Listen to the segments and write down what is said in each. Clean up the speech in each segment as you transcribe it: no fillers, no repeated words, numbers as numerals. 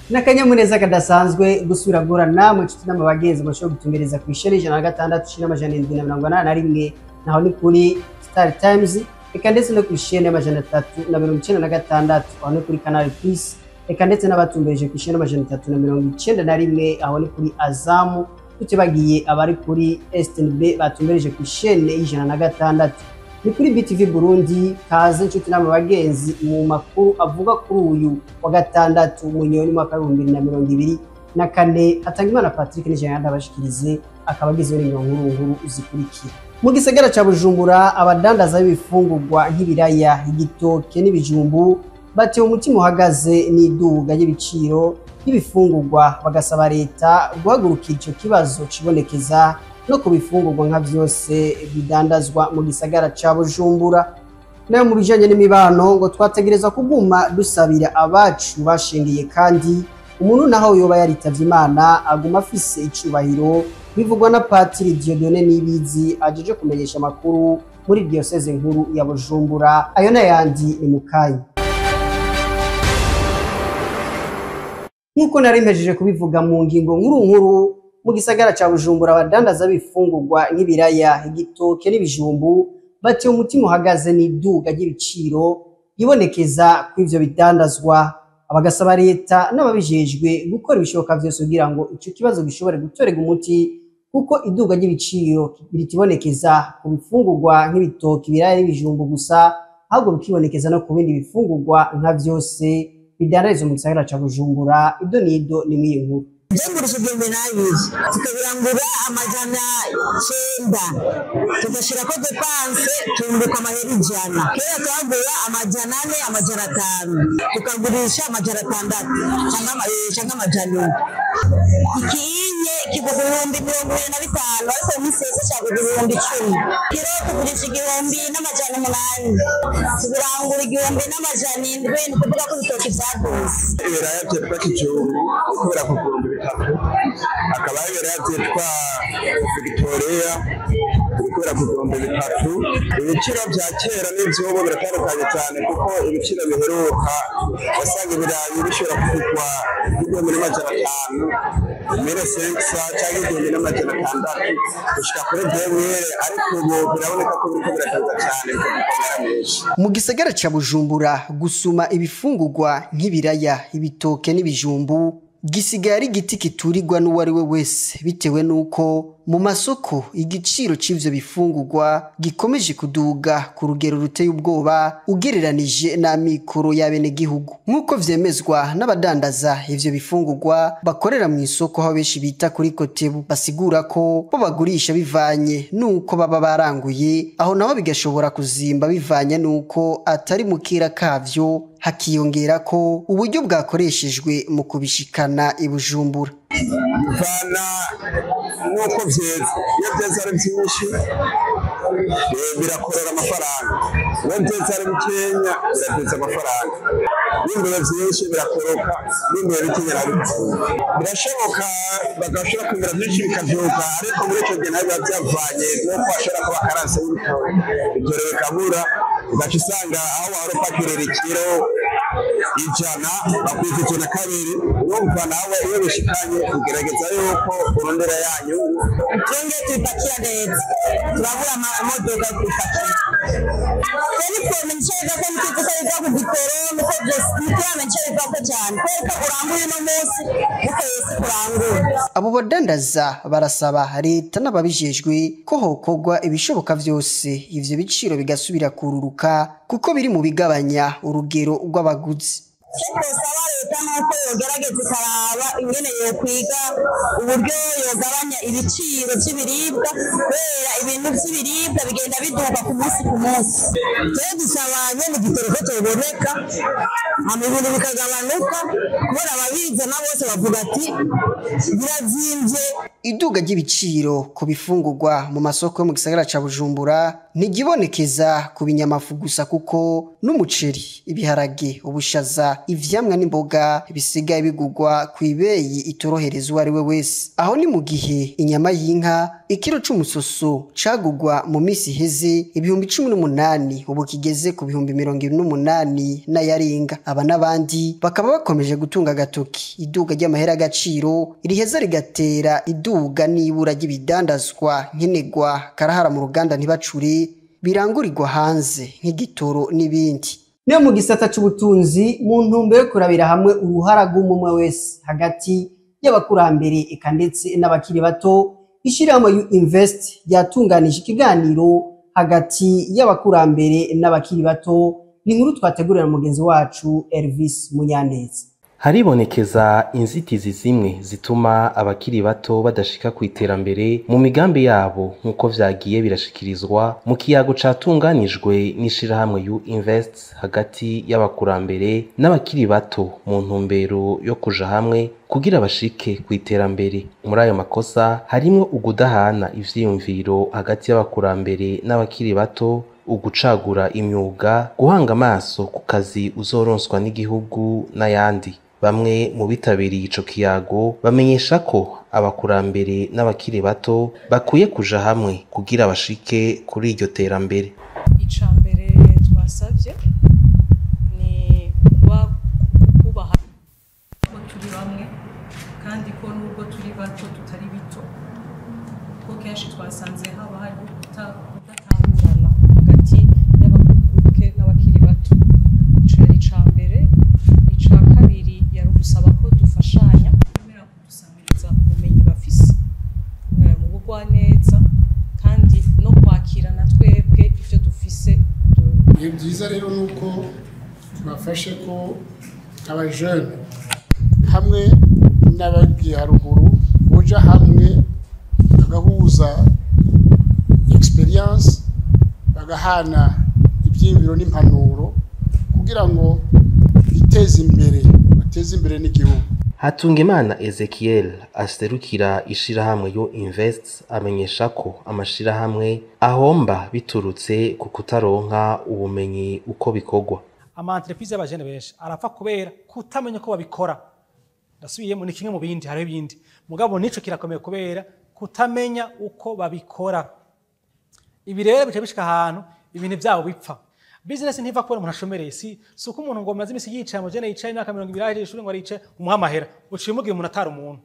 N'akanyamuneza kadasanzwe gusubira guhura namwe nshuti n'amabagenzi mushobora gutumbereza ku isheni 106 781, naho ni kuri Star Times, eka ndetse no ku isheni 396, aho ni kuri Canal Plus, eka ndetse n'abatumbereje ku isheni 391, aho ni kuri Azamu, tutibagiye abari kuri STNB batumbereje ku isheni 106, ni kuri BTV Burundi. Kaze nshuti namwe bagenzi mu makuru avuga kuri uyu wa gatandatu Munyoni mwaka 2024. Hatangimana Patrick n'ijana ndabashikirize, akaba agizwe n'ingingo nkuru zikurikira. Mu gisagara ca Bujumbura, abadandaza b'ibifungurwa nk'ibiraya, igitoke n'ibijumbu batewe umutima uhagaze n'iduga ry'ibiciro y'ibifungurwa, bagasaba leta guhagurukira ico kibazo cibonekeza no ku bifungurwa nka vyose bidandazwa mu gisagara ca Bujumbura. Nayo mu bijanye n'imibano, ngo twategerezwa kuguma dusabira abacu bashingiye, kandi umuntu naho yoba yaritavye Imana aguma afise icubahiro, bivugwa na Patiri Dieudonné Nibizi ajeje kumenyesha amakuru muri diocese nkuru ya Bujumbura. Ayo n'ayandi ni mu kanya. Nk'uko nari mpejeje kubivuga mu ngingo nkuru nkuru, mu gisagara ca Bujumbura abadandaza b'ibifungurwa nk'ibiraya, igitoke n'ibijumbu batewe umutima uhagaze n'iduga ry'ibiciro ibonekeza kw'ivyo bidandazwa, abagasaba leta n'ababijejwe gukora ibishoboka vyose kugira ngo ico kibazo gishobore gutorerwa umuti, kuko iduga ry'ibiciro ritibonekeza ku bifungurwa nk'ibitoki, ibiraya n'ibijumbu gusa, ahubwo bikibonekeza no ku bindi bifungurwa nka vyose bidandarizwa mu gisagara ca Bujumbura. Ido nido ni mw'iyi nkuru. Ngurisha 2000, tukabirangura 900, tugashirako dépenses, tunguka amahera 100. Kera twagura 400, 500, tukagurisha 600 canke 700. Ikinye kigurwa 25,000, ariko mu minsi yose cagurwa 10,000. Kiro tugurisha 1800, tubirangura 1700, ni ukuvuga ko ibitoki vyaduze. Ibiraya vyitwa kijumbu kubera ku 3000, akaba ari ibiraya vyitwa Victoria kubera ku 3000. Ibiciro vya kera n'ivy'ubu biratandukanye cyane, kuko ibiciro biheruka wasanga ibirayi bishobora kugurwa 1500, 1500 canke 1600 gushika kuri 2000, ariko ubu biraboneka ko biriko biraduga cane, bikaguma menshi. Mu gisagara ca Bujumbura, gusuma ibifungurwa nk'ibiraya, ibitoke n'ibijumbu gisigaye ari igiti kiturirwa n'uwari we wese, bitewe n'uko mu masoko igiciro c'ivyo bifungurwa gikomeje kuduga ku rugero ruteye ubwoba ugereranije n'amikoro y'abenegihugu, nk'uko vyemezwa n'abadandaza ivyo bifungurwa bakorera mu isoko, aho benshi bita kuri Kotebu. Basigura ko bo bagurisha bivanye n'uko baba baranguye, aho naho bigashobora kuzimba bivanye n'uko atari mu kira kavyo, hakiyongera ko uburyo bwakoreshejwe mu kubishikana i Bujumbura. Bivana n'uko vyeze. Iyo vyeze ari vyinshi birakorora amafaranga, iyo vyeze ari bikenya biraduza amafaranga. Bimbuye vyinshi birakoroka, bimbuye bikenya nabipfuye. Birashoboka bagashobora kwimbura vyinshi bikavyuka, ariko muri ico gihe naho biba vyavanye n'uko hashobora kuba akaranse y'ibitoro, ibitoro bikabura, ugaca usanga aho wahora upakirira ikiro 100 bakwita 102. Urumva nawe iyo bishikanye ugerageza yuko urondera yanyu. Twenge tuipakia neza, turabura amamodoka yo kuipakira. Twebwe twomenya ico bivako, ntituzi ko biva ku gitoro, nuko vyose ntituramenya ico bivako cane, kubera ko uranguye uno munsi, bukeye si kurangura. Abo badandaza barasaba leta n'ababijejwe ko hokorwa ibishoboka vyose ivyo biciro bigasubira kururuka, kuko biri mu bigabanya urugero rw'abaguzi. Icyo twosaba leta nuko yogerageza ikaraba ingene yokwiga uburyo yogabanya ibiciro vy'ibiribwa, kubera ibintu vy'ibiribwa bigenda biduga ku munsi ku munsi. Twe dusaba nyene igitoro ko coboneka, hama ibintu bikagabanuka, kubera ababizana bose bavuga ati birazimvye. Iduga ry'ibiciro ku bifungurwa mu masoko yo mu gisagara ca Bujumbura ntigibonekeza ku binyamafu gusa kuko n'umuceri, ibiharage, ubushaza, ivyamwa n'imboga bisigaye bigugwa kw'ibeyi itorohereza uwo ari we wese. Aho ni mu gihe inyama y'inka ikiro c'umusoso cagugwa mu misi iheze 18,000 ubu kigeze ku 28,000 n'ayarenga. Aba n'abandi bakaba bakomeje gutunga agatoki iduga ry'amahera agaciro riheza rigatera iduga n'ibura ry'ibidandazwa nkenerwa karahara mu ruganda ntibacure birangurirwa hanze nk'igitoro n'ibindi. Niyo mu gisata c'ubutunzi, mu ntumbero yo kurabira hamwe uruhara rw'umwe wese hagati y'abakurambere eka ndetse n'abakiri bato, ishirahamwe U-Invest ryatunganije ikiganiro hagati y'abakurambere n'abakiri bato. Ni inkuru twategurira mugenzi wacu Elvis Munyaneza. Haribonekeza inzitizi zimwe zituma abakiri bato badashika ku iterambere mu migambi yabo, nk'uko vyagiye birashikirizwa mu kiyago catunganijwe n'ishirahamwe U-Invest hagati y'abakurambere n'abakiri bato mu ntumbero yo kuja hamwe kugira bashike ku iterambere. Muri ayo makosa harimwo ugudahana ivyiyumviro hagati y'abakurambere n'abakiri bato, ugucagura imyuga, guhanga amaso ku kazi uzoronswa n'igihugu n'ayandi. Bamwe mu bitabiriye ico kiyago bamenyesha ko abakurambere n'abakiri bato bakwiye kuja hamwe kugira bashike kuri iryo terambere. Ica mbere twasavye ni kubaha ko turi bamwe, kandi ko nubwo turi bato tutari bito, kuko kenshi twasanze haba hari kudatahurana hagati y'abakuruke n'abakiri bato. Ico yari ica mbere. Ica kabiri yari ugusaba ko dufashanya, bemera kudusamiriza ubumenyi bafise mu bugwaneza, kandi no kwakirana twebwe ivyo dufise. Ni byiza rero nuko bafashe ko abajene hamwe n'abagiye haruguru boja hamwe bagahuza experience, bagahana ibyiyumviro n'impanuro kugira ngo biteze imbere, bateze imbere n'igihugu. Hatungimana Ezekiel aserukira ishirahamwe U-Invest amenyesha ko amashirahamwe ahomba biturutse ku kutaronka ubumenyi uko bikorwa. Ama entreprise y'abajene benshi arapfa kubera kutamenya uko babikora. Ndasubiyemo, ni kimwe mu bindi, hariho ibindi, mugabo nico kirakomeye kubera kutamenya uko babikora. Ibi rero bica bishika ahantu ibintu vyabo bipfa. Business ntiva kubera umuntu ashomereye, si uko umuntu ngo amaze imisi yicaye, amajene yicaye imyaka 20 ahejeje ishuri ngo aricaye umuha amahera, uciye umugira umuntu atari umuntu.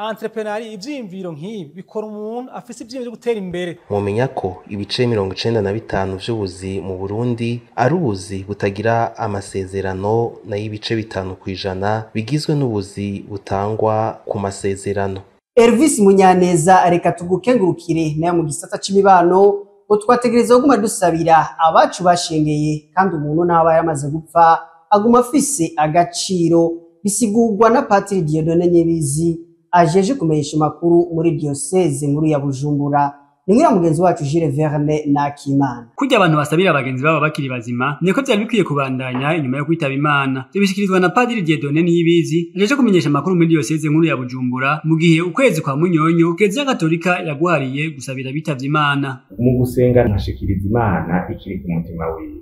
Entrepreneur, ivyiyumviro nk'ibi bikora umuntu afise ivyiyumviro vyo gutera imbere. Mumenya ko ibice 95 vy'ubuzi mu Burundi ari ubuzi butagira amasezerano, nayo ibice 5% bigizwe n'ubuzi butangwa ku masezerano. Elvis Munyaneza, reka tugukengurukire. Nayo mu gisata c'imibano, ngo twategereza kuguma dusabira abacu bashengeye, kandi umuntu ntaba yamaze gupfa aguma afise agaciro. Bisigurwa na Patiri Dieudonné Nyebizi ajeje kumenyesha amakuru muri diocese nkuru ya Bujumbura. Ni nkuru ya mugenzi wacu Jules Verne Nakimana. Kurya abantu basabira abagenzi babo bakiri bazima niko vyari bikwiye kubandanya inyuma yo kwitaba Imana. Ivyo bishikirizwa na Padiri Dieudonné Niyibizi ajeje kumenyesha amakuru muri diocese nkuru ya Bujumbura, mu gihe ukwezi kwa Munyonyo Kiliziya Gatolika yaguhariye gusabira bitavye Imana. Mu gusenga nkashikiriza Imana ikiri ku mutima wiwe.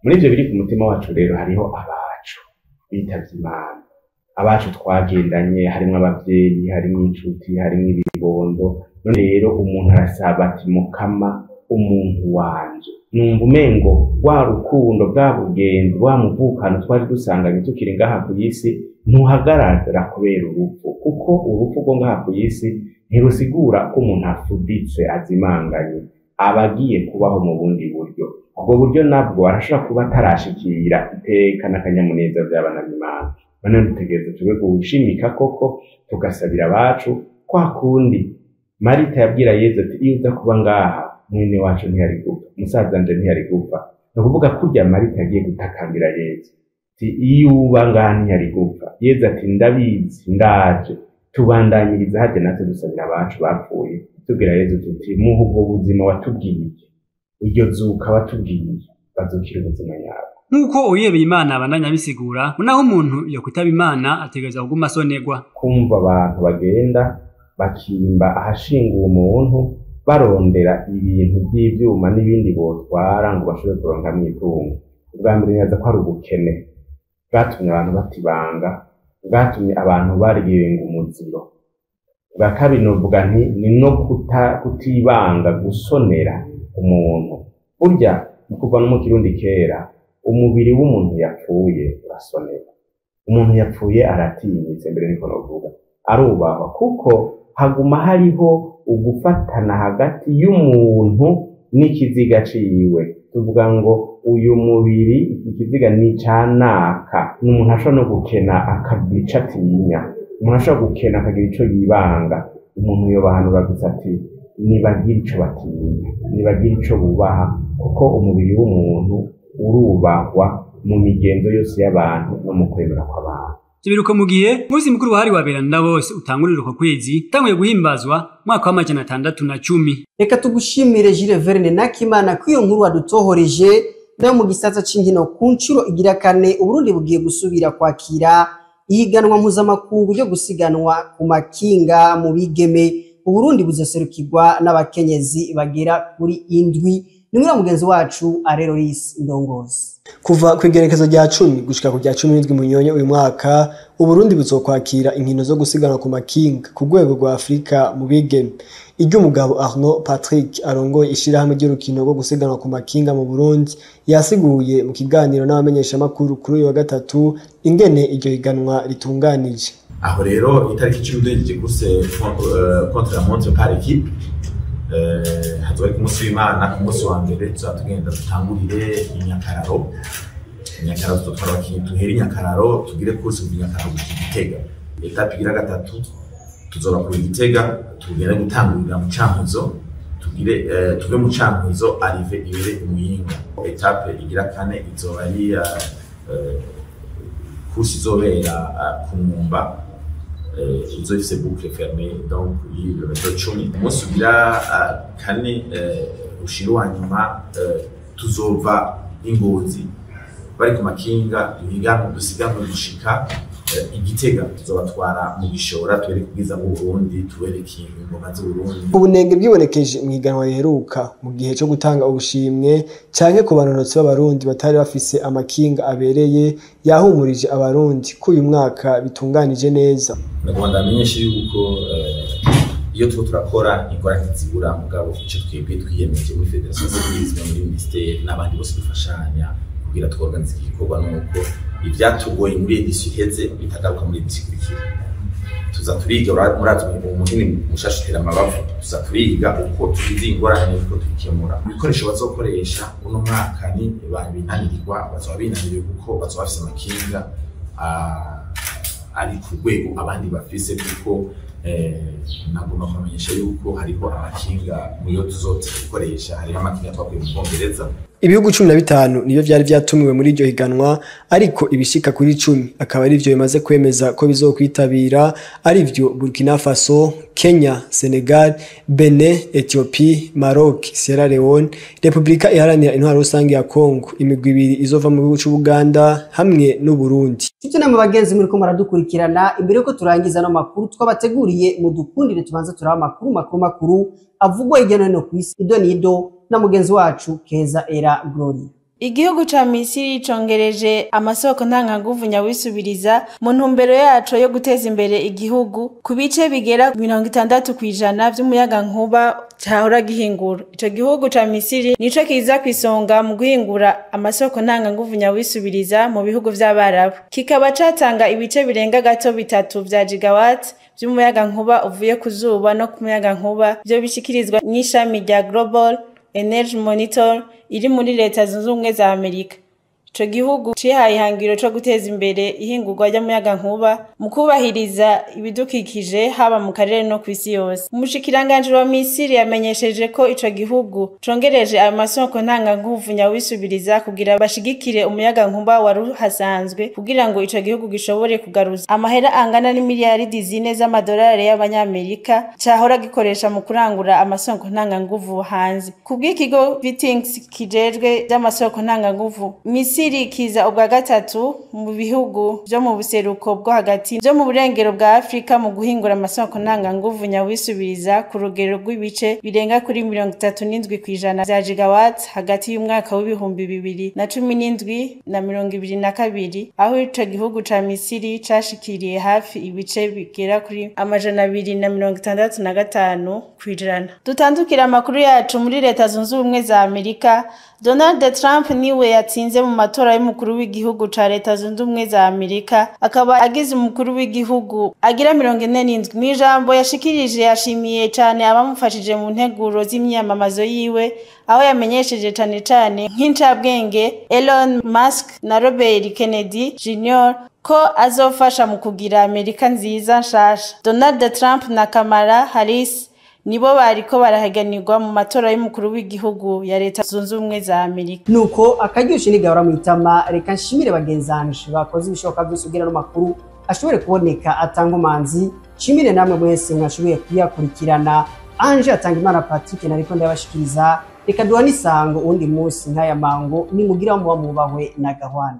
Muri ivyo biri ku mutima wacu rero hariho abacu bitavye Imana, abacu twagendanye, harimwo abavyeyi, harimwo inshuti, harimwo ibibondo. None rero umuntu arasaba ati mukama umuntu wanje, numva umengo rwa rukundo, bwa bugenzi, wa muvukano twari dusanganye tukiri ngaha ku isi ntuhagarara kubera urupfu, kuko urupfu rwo ngaha ku isi ntirusigura ko umuntu afuditse azimanganye, aba agiye kubaho mu bundi buryo. Ubwo buryo nabwo arashobora kuba atarashikira iteka n'akanyamuneza vy'abanamimana. None dutegereza tube gushimika koko tugasabira abacu kwa kundi Marita yabwira Yezu ati iyo uza kuba ngaha mwene wacu ntiyari gupfa, musaza nje ntiyari gupfa. Ni ukuvuga kurya Marita yagiye gutakambira Yezu ati iyo uba ngaha ntiyari gupfa. Yezu ati ndabizi, ndaje. Tubandanyiriza harya natwe dusabira abacu bapfuye, tubwira Yezu tuti muhe ubwo buzima watubwiye, iryo zuka watubwiye, bazukira ubuzima nyabwo. Nk'uko uwihebeye Imana abandanya abisigura, naho umuntu yokwitaba Imana ategerezwa kuguma asonerwa. Kumva abantu bagenda bakimba ahashinguwe umuntu, barondera ibintu by'ivyuma n'ibindi botwara ngo bashobore kuronkamwo itungo. Ubwa mbere nibaza ko ari ubukene bwatumye abantu batibanga, bwatumye abantu baryenga umuziro. Ubwa kabiri novuga nti ni no kutibanga gusonera umuntu. Burya kuva no mu Kirundi kera, umubiri w'umuntu yapfuye urasonera. Umuntu yapfuye aratinyitse, mbere niko novuga, arubahwa, kuko haguma hariho ugufatana hagati y'umuntu n'ikiziga ciwe. Tuvuga ngo uyu mubiri, iki kiziga ni icanaka. Ni umuntu ashobora no gukena akagira ico atinya, umuntu ashobora gukena akagira ico yibanga. Umuntu yobahanura gusa ati nibagire ico batinya, nibagire ico bubaha, kuko umubiri w'umuntu urubahwa mu migenzo yose y'abantu no mu kwemera kw'abantu. Biruko mu gihe umunsi mukuru wahariwe aberanda bose utangurira uko kwezi utanguye guhimbazwa mwaka wa 610. Reka tugushimire Jules Verne Nakimana ko iyo nkuru wadutohoreje. Nayo mu gisata c'inkino, ku nshuro igira kane Uburundi bugiye gusubira kwakira ihiganwa mpuzamakungu ryo gusiganwa ku makinga mu bigeme. Uburundi buzoserukirwa n'abakenyezi bagera kuri 7. Ni muri mugenzi wacu Areroris Ndongozi. Kuva ku igerekezo rya 10 gushika ku rya 17 Munyonyo uyu mwaka, Uburundi buzokwakira inkino zo gusiganwa ku makinga ku rwego rwa Afrika mu bigeme. Iry'umugabo Arnaud Patrick arongoye ishirahamwe ry'urukino rwo gusiganwa ku makinga mu Burundi yasiguye mu kiganiro n'abamenyeshamakuru kuri uyu wa gatatu ingene iryo higanwa ritunganije. Aho rero itariki 10 duhejeje course contre la montre par équipe, hazoba ku munsi w'Imana. Ku munsi wa mbere tuzaba tugenda dutangurire Inyakararo. Inyakararo tuzotwara abakinyi, duhere Inyakararo tugire course kuva Inyakararo gushika Igitega. Etape igira gatatu tuzoba ku Igitega, tugende gutangurira mu Cankuzo, tugire tuve mu Cankuzo arrive ibere Imuyinga. Etape igira kane izoba ari course izobera ku Mwumba, izo ifise boucle fermée, donc y'ibirometero 10. Umunsi ugira kane ushira uwa nyuma tuzova Ingozi bari ku makinga, duhiganwe dusiganwe gushika Igitega. Tuzobatwara mu Gishora, tubereke ubwiza bw'Uburundi, tubereke ingoma z'Uburundi. Ubunenge bwibonekeje mu higanwa riheruka mu gihe cyo gutanga ubushimwe canke ku banonotsi b'Abarundi batari bafise amakinga abereye, yahumurije Abarundi ko uyu mwaka bitunganije neza. Nagomba ndamenyeshe yuko iyo turiko turakora ingorane ntizibura, mugabo ico twebwe twiyemeje muri Fédération Cyclisme, muri ministère n'abandi bose dufashanya kugira tworganize iki gikorwa, nuko ivyatugoye muri edisiyo iheze bitagaruka muri edisiyo ikurikira. Tuza turiga, murazi umuhini mushasha utera amabavu, tuza turiga uko tugize ingorane uko tubikemura. Ibikoresho bazokoresha uno mwaka ni binanirirwa, bazoba binaniriwe kuko bazoba bafise amakinga ari ku rwego abandi bafise, kuko nagomba kubamenyesha yuko hariho amakinga muyo tuzoza gukoresha, hariho amakinga twakuye mu Bwongereza. Ibihugu 15 nivyo vyari vyatumiwe muri iryo higanwa, ariko ibishika kuri 10 akaba ari vyo bimaze kwemeza ko bizokwitabira, ari vyo Burkina Faso, Kenya, Senegal, Benin, Ethiopie, Maroc, Sierra Leone, Republika Iharanira Intwaro Rusange ya Congo, imigwi ibiri izova mu gihugu c'Ubuganda hamwe n'u Burundi. Nshuti namwe bagenzi muriko muradukurikirana, imbere yuko turangiza no makuru twabateguriye, mudukundire tubanze turaba amakuru makuru makuru avugwa hirya no hino kw'isi, ido nido na mugenzi wacu Keza Era Gloria. Igihugu ca Misiri congereje amasoko ntanganguvu nyawisubiriza mu ntumbero yaco yo guteza imbere igihugu ku bice bigera 60% vy'umuyagankuba cahora gihingura. Ico gihugu ca Misiri nico kiza kwisonga mu guhingura amasoko ntanganguvu nyawisubiriza mu bihugu vy'Abarabu, kikaba catanga ibice birenga gato 3 vya gigawatt vy'umuyagankuba uvuye ku zuba no ku muyagankuba, vyo bishikirizwa n'ishami rya Global Energy Monitor iri muri Leta Zunze Ubumwe za Amerika. Ico gihugu cihaye ihangiro co guteza imbere ihingurwa ry'umuyagankuba mu kubahiriza ibidukikije haba mu karere no kw'isi yose. Umushikiranganji wa Misiri yamenyesheje ko ico gihugu congereje ayo masoko ntanganguvu nyawisubiriza kugira bashigikire umuyagankuba wari uhasanzwe, kugira ngo ico gihugu gishobore kugaruza amahera angana n'imiliyaridi 4 z'amadolari y'abanyamerika cahora gikoresha mu kurangura amasoko ntanganguvu hanze. Kubw'ikigo Vitings kijejwe vy'amasoko ntanganguvu, Misiri Misiri kiza ubwa gatatu mu bihugu vyo mu buseruko bwo hagati vyo mu burengero bwa Afrika mu guhingura amasoko ntanganguvu nyawisubiriza ku rugero rw'ibice birenga kuri 37% vya gigawatts hagati y'umwaka w'2017 na 2022, aho ico gihugu ca Misiri cashikiriye hafi ibice bigera kuri 265%. Dutandukira amakuru yacu muri Leta Zunze Ubumwe za Amerika. Donald Trump niwe yatsinze mu matora y'umukuru w'igihugu ca Leta Zunze Ubumwe za Amerika, akaba agize umukuru w'igihugu agira 47. Mw'ijambo yashikirije yashimiye cane abamufashije mu nteguro z'imyamamazo yiwe, aho yamenyesheje cane cane nk'incabwenge Elon Musk na Robert Kennedy Jr. ko azofasha mu kugira Amerika nziza nshasha. Donald Trump na Kamala Harris nibo bariko barahaganirwa mu matora y'umukuru w'igihugu ya Leta Zunze Ubumwe za Amerika. Nuko akaryoshe nigahora mwitama. Reka nshimire bagenzanje bakoze ibishoboka byose kugira no makuru ashobore kuboneka atangomanzi. Nshimire namwe mwese mwashoboye kuyakurikirana. Anje atanga Imana Patrick nariko ndabashikiriza. Reka duhane isango uwundi munsi nk'aya mango, nimugira muba mubahwe na gahwana.